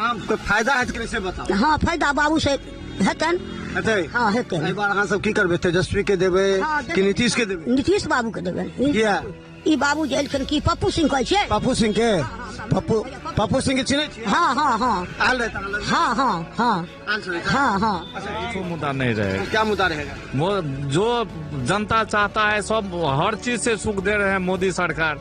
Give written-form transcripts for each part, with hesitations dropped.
अहाँ फायदा हेतै कि से बताउ। हाँ, फायदा बाबू से हेतनि। हेतै? हाँ, हेतै। एहि बार अहाँ सब की करबै, तेजस्वी के देबै कि नीतीश के देबै? नीतीश बाबू के देबै। किया? ई बाबू जे एलखिन की पप्पू सिंह कहै छियै? पप्पू सिंह के? पप्पू सिंह के चिन्है छियै? हाँ हाँ हाँ। आयल रहै अहाँ लग? हाँ हाँ हाँ। आयल छलै? हाँ हाँ। अच्छा, मुद्दा नहीं रहेगा। क्या मुद्दा रहेगा? वो जो जनता चाहता है सब हर चीज से सुख दे रहे हैं मोदी सरकार,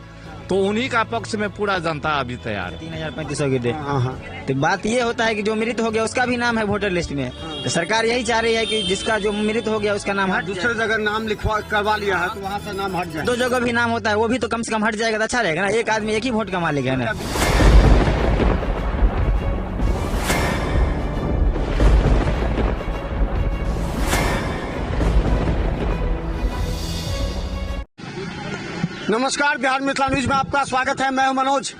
तो उन्हीं का पक्ष में पूरा जनता अभी तैयार है। 3500 के दे। हाँ हाँ। तो बात ये होता है कि जो मृत हो गया उसका भी नाम है वोटर लिस्ट में, तो सरकार यही चाह रही है कि जिसका जो मृत हो गया उसका नाम हट, दूसरे जगह नाम लिखवा करवा लिया है तो वहाँ से नाम हट जाए। दो जगह भी नाम होता है वो भी तो कम से कम हट जाएगा तो अच्छा रहेगा ना, एक आदमी एक ही वोट कमा लेगा ना। नमस्कार, बिहार मिथिला न्यूज में आपका स्वागत है। मैं हूं मनोज।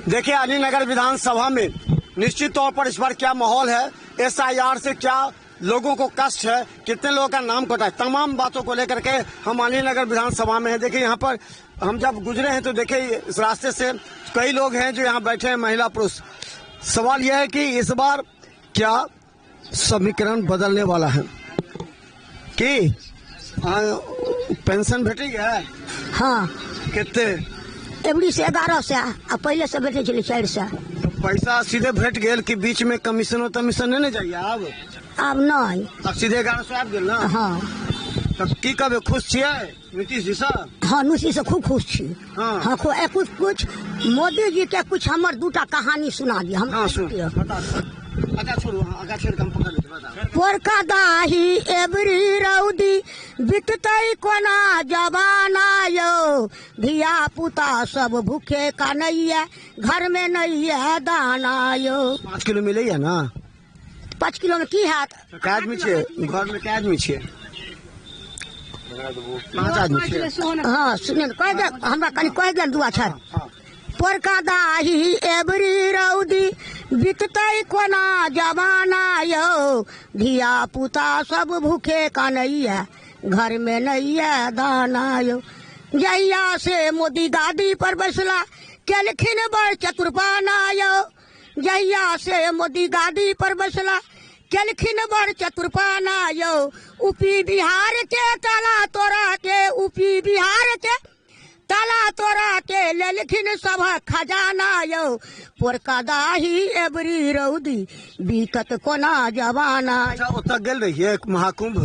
देखिए, अलीनगर विधानसभा में निश्चित तौर पर इस बार क्या माहौल है, एसआईआर से क्या लोगों को कष्ट है, कितने लोगों का नाम कटा है, तमाम बातों को लेकर के हम अलीनगर विधानसभा में हैं। देखिए, यहाँ पर हम जब गुजरे हैं तो देखिए इस रास्ते से कई लोग हैं जो यहाँ बैठे हैं, महिला पुरुष। सवाल यह है कि इस बार क्या समीकरण बदलने वाला है कि पेंशन भेटी है? हाँ। कितने? एवरी से 1100 आ पहले से भेटे छलै 400। तो पैसा सीधे भेट गेल कि बीच में कमीशन तमीशन नहीं जाइए? आब आब नहीं, अब सीधे 1100 आबि गेल ना। हाँ। तो की कहबै, खुश छियै नीतीश जी सर? हाँ, नीतीश से खूब खुश छी। हाँ। हाँ, खूब। कुछ कुछ मोदी जी के कुछ हमर दूटा कहानी सुना दिअ। हम हाँ, सुन, बता। अच्छा छोड़ू, हाँ, आगा छोड़ के हम पकड़ लेते, बता। पोरका दाही एबरी रौदी बिततै कोना जमाना यो, धिया पुता सब भूखे कानैया, घर में नहीं है दाना यो। 5 किलो मिलैया ना? 5 किलो में की हैत? कै आदमी छियै घर में? कै आदमी छियै? 5 आदमी छियै। हाँ, सुनिए, कहि दे हमरा, कनि कहि दे दू अक्षर। पोरका दाही एबरी रौदी बिततै कोना जमाना यो, धिया पुता सब भूखे कानैया, घर में नहीं है दाना यो। जहिया से मोदी गादी पर बैसला केलखिन बड़ चतुरपाना यो, जहिया से मोदी गादी पर बैसला केलखिन बड़ चतुरपाना यो। यूपी बिहार के ताला तोड़ा के, यूपी बिहार के ताला तोड़ा के लेलखिन सब खजाना यो। पोरका दाही एबरी रौदी बीतत कोना जमाना। अच्छा, ओतऽ गेल रहियै महाकुंभ?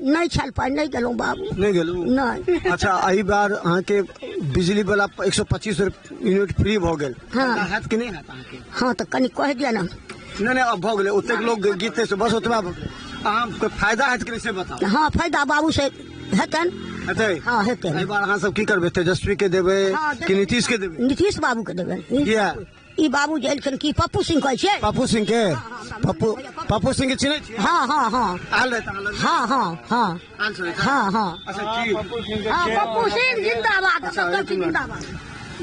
नहीं छल पाइ, नहीं गेलहुँ बाबू। नहीं गेलहुँ? नहीं। अच्छा, एहि बार अहाँके बिजली वाला 125 यूनिट फ्री भऽ गेल। हाँ। हैत कि नहि हैत अहाँके? हाँ, तऽ कनि कहि दिअ ना। नहि नहि, अब भऽ गेलै, ओतेक लोग गीत से बस ओतबा भऽ गेलै। अहाँ फायदा हेतै कि नहि से बताउ। हाँ, फायदा बाबू से हेतनि। हेतै? हाँ, हेतै। एहि बार अहाँ सब की करबै, तेजस्वी के देबै कि नीतीश के देबै? नीतीश बाबू के देबै। किया? ई बाबू जे एलखिन की पप्पू सिंह कहै छियै? पप्पू सिंह के? पप्पू सिंह के चिन्है छियै? हाँ हाँ हाँ। आयल रहै अहाँ लग? हाँ हाँ हाँ। आयल छलै? हाँ हाँ। अच्छा, की हाँ, पप्पू सिंह जिंदाबाद, सब जिंदाबाद।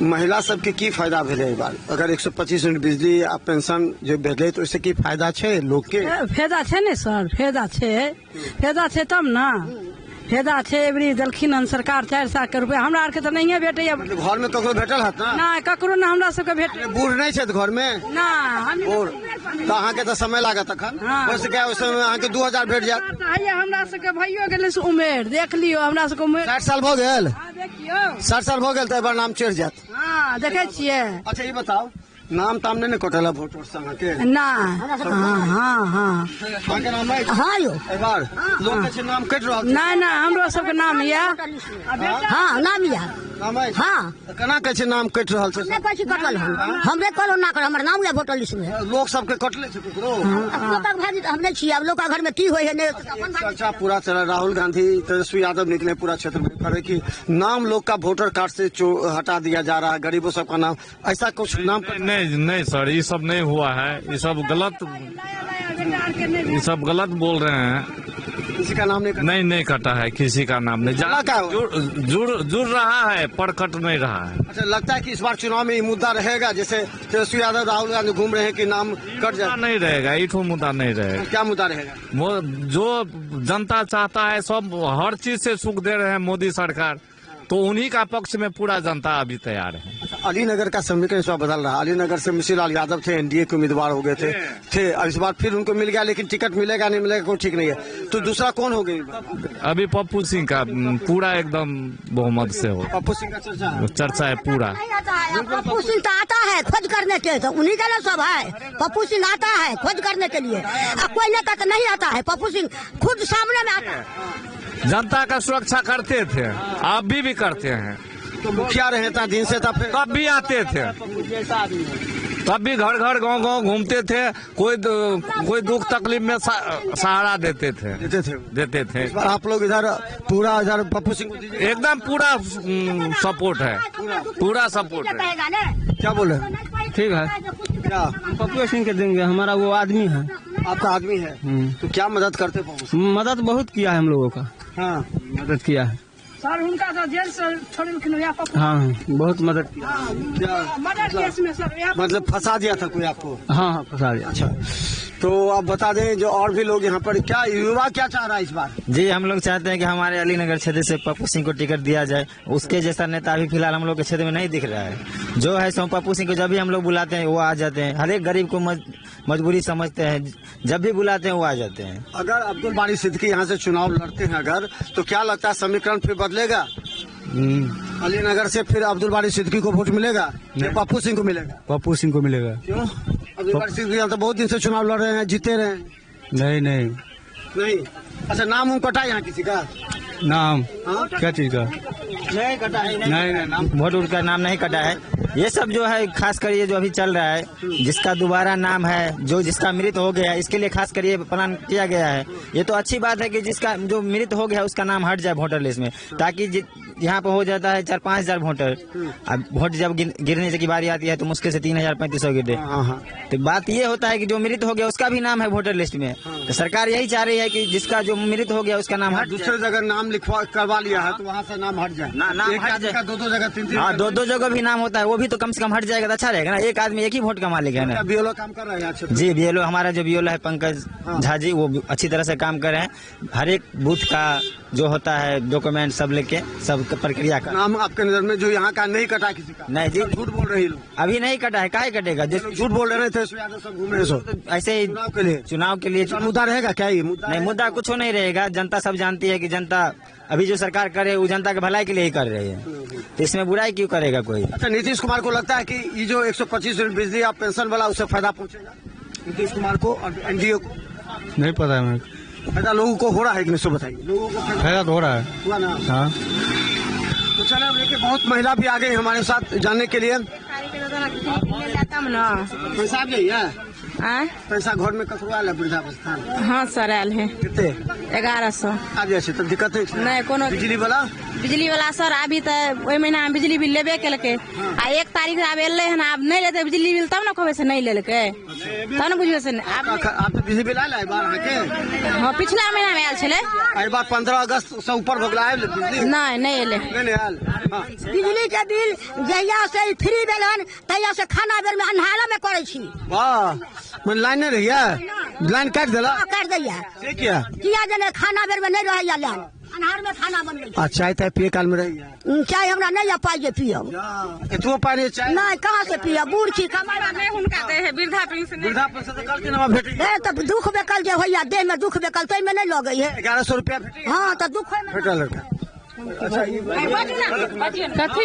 महिला सबके की फायदा भेलै एहि बार? अगर 125 यूनिट बिजली आ पेंशन जे भेटलै तऽ ओहिसँ की फायदा छै लोक के? फायदा छै ने सर, फायदा छै, फायदा छै तब ना, फायदा छै। एबरी देलखिन हन सरकार 400 के रुपया, हमरा आरके तऽ नहिये भेटैया। घर में ककरो भेटल हत ना? नहि, ककरो ने, हमरा सबके भेट बूढ़ नहि छथि घर में? नहि। बूढ़ तऽ अहाँके तऽ समय लागत अखन। हाँ। हो सकै ओहि समय अहाँके 2000 भेट जायत। हैया हमरा सबके भइयो गेलै से उमेर, देख लियौ हमरा सबके उमेर। 60 साल भऽ गेल? हाँ, देखियौ। 60 साल भऽ गेल तऽ एहि बार नाम चढ़ि जायत। हाँ, देखै छियै। अच्छा, ई बताउ, नाम ताम नहि ने कटल है वोट से अहाँके? नहि। हाँ हाँ हाँ। अहाँके नाम अछि? हाँ यौ। एहि बार लोक कहै छै नाम कटि रहल छै। नहि नहि, हमरो सबके नाम यऽ। हाँ, नाम यऽ। नाम अछि? हाँ। तऽ केना कहै छै नाम कटि रहल छै? नहि कहै छी कटल हन, हमरे कहलहुँ ना कर, हमर नाम यऽ वोटर लिस्ट में। लोक सबके कटले छै ककरो? लोकक भाजी तऽ हम नहि छियै, आब लोकक घर में की होइ है नहि। चर्चा पूरा चला, राहुल गांधी तेजस्वी यादव निकले पूरा क्षेत्र में करे कि नाम लोग का वोटर कार्ड से हटा दिया जा रहा है, गरीबों सबका नाम, ऐसा कुछ नाम? नहीं नहीं सर, ये सब नहीं हुआ है, ये सब गलत, ये सब गलत बोल रहे हैं। किसी का नाम नहीं कटा? नहीं, नहीं कटा है, किसी का नाम नहीं। क्या हुआ? जुड़ जुड़ रहा है पर कट नहीं रहा है। अच्छा, लगता है कि इस बार चुनाव में ये मुद्दा रहेगा, जैसे तेजस्वी यादव राहुल गांधी घूम रहे हैं कि नाम कट जाए? नहीं रहेगा, ये मुद्दा नहीं रहेगा। क्या मुद्दा रहेगा? वो जो जनता चाहता है सब हर चीज से सुख दे रहे हैं मोदी सरकार, तो उन्हीं का पक्ष में पूरा जनता अभी तैयार है। अलीनगर का समीकरण इस बार बदल रहा है। अलीनगर से मिश्रीलाल यादव थे, एनडीए के उम्मीदवार हो गए थे। अब इस बार फिर उनको मिल गया, लेकिन टिकट मिलेगा नहीं मिलेगा कोई ठीक नहीं है। तो दूसरा कौन हो गई? अभी पप्पू सिंह का पूरा एकदम बहुमत से हो, पप्पू सिंह का चर्चा है, चर्चा है पूरा। पप्पू सिंह तो आता है खोज करने के, तो उन्हीं का ना सब है। पप्पू सिंह आता है खोज करने के लिए, अब कोई नेता तो नहीं आता है। पप्पू सिंह खुद सामने में आता है। जनता का सुरक्षा करते थे, आप भी करते हैं। तो मुखिया रहे था दिन से, तब भी आते थे, तब भी घर घर गांव गांव घूमते थे, कोई दुख तकलीफ में सहारा देते थे, देते थे। इस बार आप लोग इधर पूरा इधर पप्पू सिंह को दीजिए। एकदम पूरा सपोर्ट है, पूरा सपोर्ट है। क्या बोले? ठीक है, क्या पप्पू सिंह के देंगे, हमारा वो आदमी है। आपका आदमी है, तो क्या मदद करते पप्पू सिंह? मदद बहुत किया है हम लोगों का। हाँ, मदद किया है सर, उनका तो जेल से छोड़ेलखिन। हाँ, बहुत मदद किया। मर्डर केस में सर, मतलब फंसा दिया था कोई आपको? हाँ हाँ, फंसा दिया। अच्छा, तो आप बता दें जो और भी लोग यहाँ पर, क्या युवा क्या चाह रहा है इस बार? जी, हम लोग चाहते हैं कि हमारे अलीनगर क्षेत्र से पप्पू सिंह को टिकट दिया जाए। उसके जैसा नेता अभी फिलहाल हम लोग के क्षेत्र में नहीं दिख रहा है। जो है सो पप्पू सिंह को जब भी हम लोग बुलाते हैं वो आ जाते हैं। हर एक गरीब को मजबूरी समझते हैं, जब भी बुलाते हैं वो आ जाते हैं। अगर अब्दुल बारी सिद्दीकी यहाँ से चुनाव लड़ते हैं अगर, तो क्या लगता है समीकरण फिर बदलेगा? अलीनगर से फिर अब्दुल बारी सिद्दीकी को वोट मिलेगा या पप्पू सिंह को मिलेगा? पप्पू सिंह को मिलेगा। क्यों? अब्दुल बारी सिद्दीकी तो बहुत दिन से चुनाव लड़ रहे हैं, जीते रहे हैं। नहीं नहीं नहीं। अच्छा, नाम उम कटा यहाँ किसी का? नाम? हाँ? क्या चीज का? नहीं कटा है, नहीं नहीं, नाम वोट उठ का नाम नहीं कटा है। ये सब जो है खास कर ये जो अभी चल रहा है, जिसका दोबारा नाम है, जो जिसका मृत हो गया है, इसके लिए खास कर ये प्लान किया गया है। ये तो अच्छी बात है कि जिसका जो मृत हो गया है उसका नाम हट जाए वोटर लिस्ट में, ताकि यहाँ पे हो जाता है 4-5 हजार वोटर। अब वोट जब गिरने की बारी आती है तो मुश्किल से 3,000-3,500 गिरते। तो बात ये होता है कि जो मृत हो गया उसका भी नाम है वोटर लिस्ट में। तो सरकार यही चाह रही है कि जिसका जो मृत हो गया उसका नाम हट, दूसरे जगह नाम लिखवा करवा लिया है तो वहाँ से नाम हट जाए। नाम हट जाए, दो जगह, तीन। हाँ, दो जगह भी नाम होता है, वो भी तो कम से कम हट जाएगा तो अच्छा रहेगा ना। एक आदमी एक ही वोट कमा लेगा ना। बीएलओ काम कर रहे हैं जी? बीएलओ हमारा जो बीएलओ है पंकज झा जी, वो अच्छी तरह से काम कर रहे हैं। हर एक बूथ का जो होता है डॉक्यूमेंट सब लेके सब प्रक्रिया का। नाम आपके नजर में जो यहाँ का नहीं कटा किसी का? नहीं जी, झूठ बोल रहे लोग। अभी नहीं कटा है, काहे कटेगा? झूठ बोल रहे थे, सब घूम रहे ऐसे ही चुनाव के लिए। मुद्दा रहेगा क्या ये? नहीं, मुद्दा कुछ नहीं रहेगा। जनता सब जानती है कि जनता अभी जो सरकार करे वो जनता के भलाई के लिए ही कर रही है, तो इसमें बुराई क्यों करेगा कोई? अच्छा, नीतीश कुमार को लगता है कि ये जो 125 बिजली आप पेंशन वाला, उससे फायदा पहुँचेगा नीतीश कुमार को और एनडीए को? नहीं पता है मेरे को। फायदा लोगों को हो रहा है कि नहीं, बताइए। लोगों को फायदा तो हो रहा है, हुआ ना? हाँ। तो चलो, देखिए बहुत महिला भी आ गई हमारे साथ जानने के लिए। पैसा आ गई है? पैसा घर में ककरो आयल है वृद्धावस्था? हाँ सर, आयल है। कितने? 1100। आ जाए तब दिक्कत नहीं कोनो। बिजली वाला? बिजली वाला सर अभी तो ओहि महीना में बिजली बिल लेबे केलकै। आ 1 तारीख आब एलै हन, आब नहीं लेतै बिजली बिल तब ने कहबै से नहीं लेलकै, तब ने बुझबै से। आप तो बिजली बिल आयल है बार अहाँके? हाँ, पिछला महीना में आयल छलै। एहि बार 15 अगस्त से ऊपर भऽ गेलै, आयल बिजली? नहीं नहीं एलै। नहीं आयल। बिजली के बिल जहिया से फ्री भेल हन तहिया से खाना बेर में अन्हारा में करै छी। वाह, लाइन नहीं रहिए? लाइन काटि देला? काटि दैया। से किया? किया जे खाना बेर में नहीं रहैया लाइन, अन्हार में खाना बनबै। आ चाय ताय पिए काल में रहैया? चाय हमरा नहीं पाइ जे पियब। एतबो पाइ नहीं चाय? नहीं, कहाँ से पियब, बूढ़ छी। कमाइ नहीं हुनका दै है वृद्धा पेंशन। वृद्धा पेंशन तो कल के नाम भेटै। तऽ दुख बेकल जे होइया, देह में दुख बेकल ताहि में नहीं लगै है। 1100 रुपया भेटै? हाँ, तऽ दुख भेटल लड़का। कथी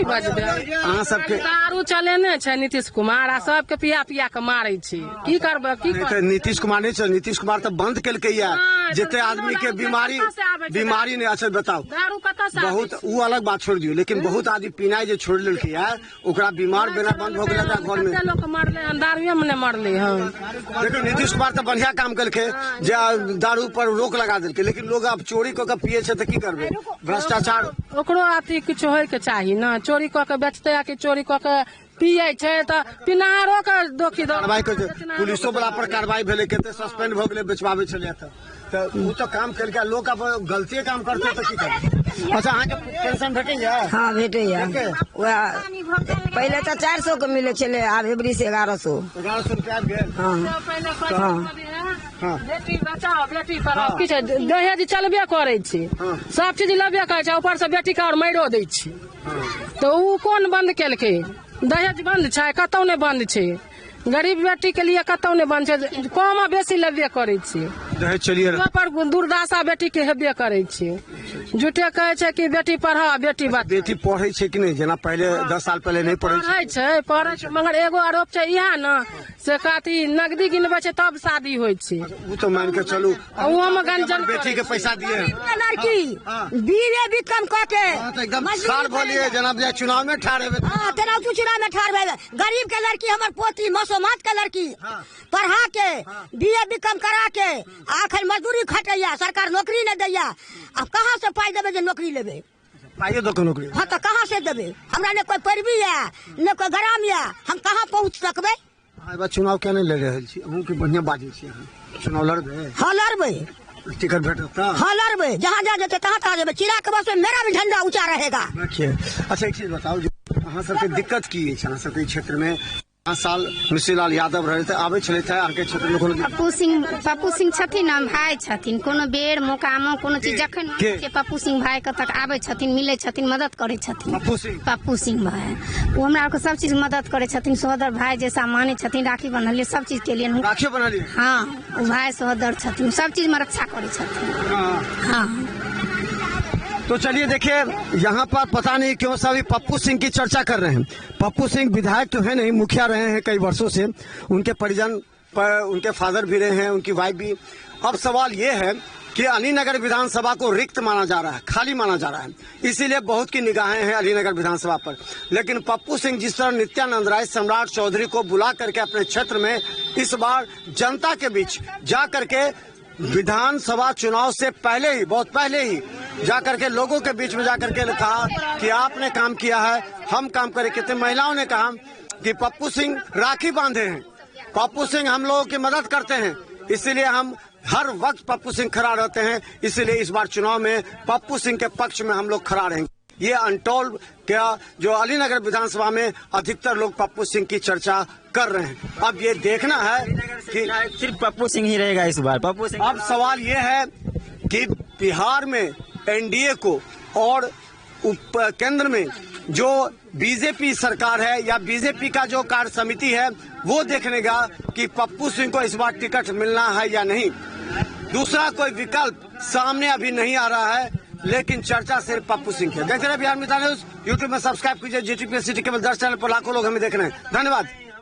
बजबै? अहाँ सबके दारू चलेने छै नीतीश कुमार, आ सबके पिया पिया के मारै छै। की करबै? की नीतीश कुमार नहि छै, नीतीश कुमार तऽ बंद केलकै या जते आदमी के बीमारी बीमारी नहीं। अच्छा बताओ, दारू कतऽ से? बहुत उ अलग बात छोड़ दियौ, लेकिन बहुत आदमी पीनाइ जे छोड़ लेलकै या ओकरा बीमार बेना बंद भऽ गेलै घर में। कते लोक मरलै हन दारुए में, नहि मरलै हन। देखियौ नीतीश कुमार तऽ बढ़िया काम केलकै जे दारू पर रोक लगा देलकै, लेकिन लोग आब चोरी कऽ के पिए छै तऽ की करबै? भ्रष्टाचार ओकरो अथी किछु होय के चाही ने। चोरी कऽ के बेचतै आ कि चोरी कऽ के पियै छै तऽ पिनाहारो के दोषी कार्रवाई करै। पुलिसो वाला पर कार्रवाई भेलै, कते सस्पेंड भऽ गेलै बेचबाबै छलै तऽ ओ तऽ काम केलकै। लोक आब गलतीए काम करतै तऽ की करतै? अच्छा, अहाँके पेंशन भेटैया? हाँ भेटैया। वएह पहिले तऽ 400 के मिलै छलै, आब एबरी से 1100। 1100 रुपया आबि गेल? हाँ हाँ। बेटी बचाओ बेटी पढ़ाओ, किछु दहेज चलबे करै छै, सब चीज लेबे करै छै, ऊपर से बेटी के और मारियो दै छै, तऽ ओ कोन बंद केलकै? दहेज बन्द छै? कतौ नहि बन्द छै। गरीब बेटी के लिए कतौ नहि बन्द छै, कम आ बेसी लेबे करै छै। दहेज चलिए रहल। पर दुर्दशा बेटी के हेबे करै छै। झूठे कहै छै कि बेटी पढ़ा बेटी बचा। बेटी पढ़ै छै कि नहि? जेना पहिले 10 साल पहिले नहि पढ़ै छै। छै, पढ़ै छै, मगर एगो आरोप छै इएह ने से कथी नगदी गिनबै छै तब शादी होइ छै। ओ तो मान के चलू ओहो मे गंजन बेटी के पैसा दिए लड़की बीए बी कम क के एकदम ठाढ़ भलिए जनाब जे चुनाव में ठाढ़ हेबे। हां, तेना तू चुनाव में ठाढ़ भेबे। गरीब के लड़की हमर पोती मसोमात के लड़की पढ़ा के बीए बी कम करा के आखिर मजदूरी खटैया, सरकार नौकरी नहीं दैया। अब कहाँ से पाई देबे जे नौकरी लेबे? पाइयो दो के नौकरी। हाँ तो कहाँ से देबे? हमरा ने कोई पैरवी है ने कोई ग्राम है, हम कहाँ पहुँच सकबे? हाँ, चुनाव क्या नहीं लड़ रहल छी? अहूँ के बढ़िया बाजै छी अहाँ। चुनाव लड़बे? हाँ लड़बे। टिकट भेटत? हाँ लड़बे, जहाँ जहाँ जेतै तहाँ तहाँ जेबै। चिड़ा के बस में मेरा भी झंडा ऊंचा रहेगा। देखिए, अच्छा एक चीज बताओ, अहाँ सबके दिक्कत की अछि अहाँ सबके क्षेत्र में? 5 साल मिश्रीलाल यादव रहे थे, आबै छलथि अहाँके क्षेत्र में कोनो? पप्पू सिंह छथिन, हम भाई छथिन। कोनो बेर मौकामे कोनो चीज जखन पप्पू सिंह भाई के तक आबै छथिन, मिलै छथिन, मदद करै छथिन। पप्पू सिंह भाई ओ हमरा आरके सब चीज मदद करै छथिन। सहोदर भाई जैसा मानै छथिन। राखी बन्हलियै सब चीज के लिए। राखी बन्हलियै? हाँ, ओ भाई सहोदर छथिन, सब चीज में रक्षा करै छथिन। हाँ। तो चलिए देखिए, यहाँ पर पता नहीं क्यों सभी पप्पू सिंह की चर्चा कर रहे हैं। पप्पू सिंह विधायक तो है नहीं, मुखिया रहे हैं कई वर्षों से, उनके परिजन पर उनके फादर भी रहे हैं, उनकी वाइफ भी। अब सवाल ये है कि अलीनगर विधानसभा को रिक्त माना जा रहा है, खाली माना जा रहा है, इसीलिए बहुत की निगाहें हैं अलीनगर विधानसभा पर। लेकिन पप्पू सिंह जिस तरह नित्यानंद राय सम्राट चौधरी को बुला करके अपने क्षेत्र में इस बार जनता के बीच जा करके विधानसभा चुनाव से पहले ही, बहुत पहले ही जाकर के लोगों के बीच में जाकर के कहा कि आपने काम किया है, हम काम करें। कितने महिलाओं ने कहा कि पप्पू सिंह राखी बांधे हैं, पप्पू सिंह हम लोगों की मदद करते हैं, इसीलिए हम हर वक्त पप्पू सिंह खड़ा रहते हैं, इसीलिए इस बार चुनाव में पप्पू सिंह के पक्ष में हम लोग खड़ा रहेंगे। ये अनटोल क्या जो अलीनगर विधानसभा में अधिकतर लोग पप्पू सिंह की चर्चा कर रहे हैं। अब ये देखना है कि सिर्फ पप्पू सिंह ही रहेगा इस बार। पप्पू सिंह। अब सवाल ये है कि बिहार में एनडीए को और केंद्र में जो बीजेपी सरकार है या बीजेपी का जो कार्य समिति है वो देखने का कि पप्पू सिंह को इस बार टिकट मिलना है या नहीं। दूसरा कोई विकल्प सामने अभी नहीं आ रहा है, लेकिन चर्चा सिर्फ पप्पू सिंह की है। देखते रहिए बिहार मिथिला न्यूज, यूट्यूब में सब्सक्राइब कीजिए। GTPS city केबल 10 चैनल पर लाखों लोग हमें देख रहे हैं। धन्यवाद।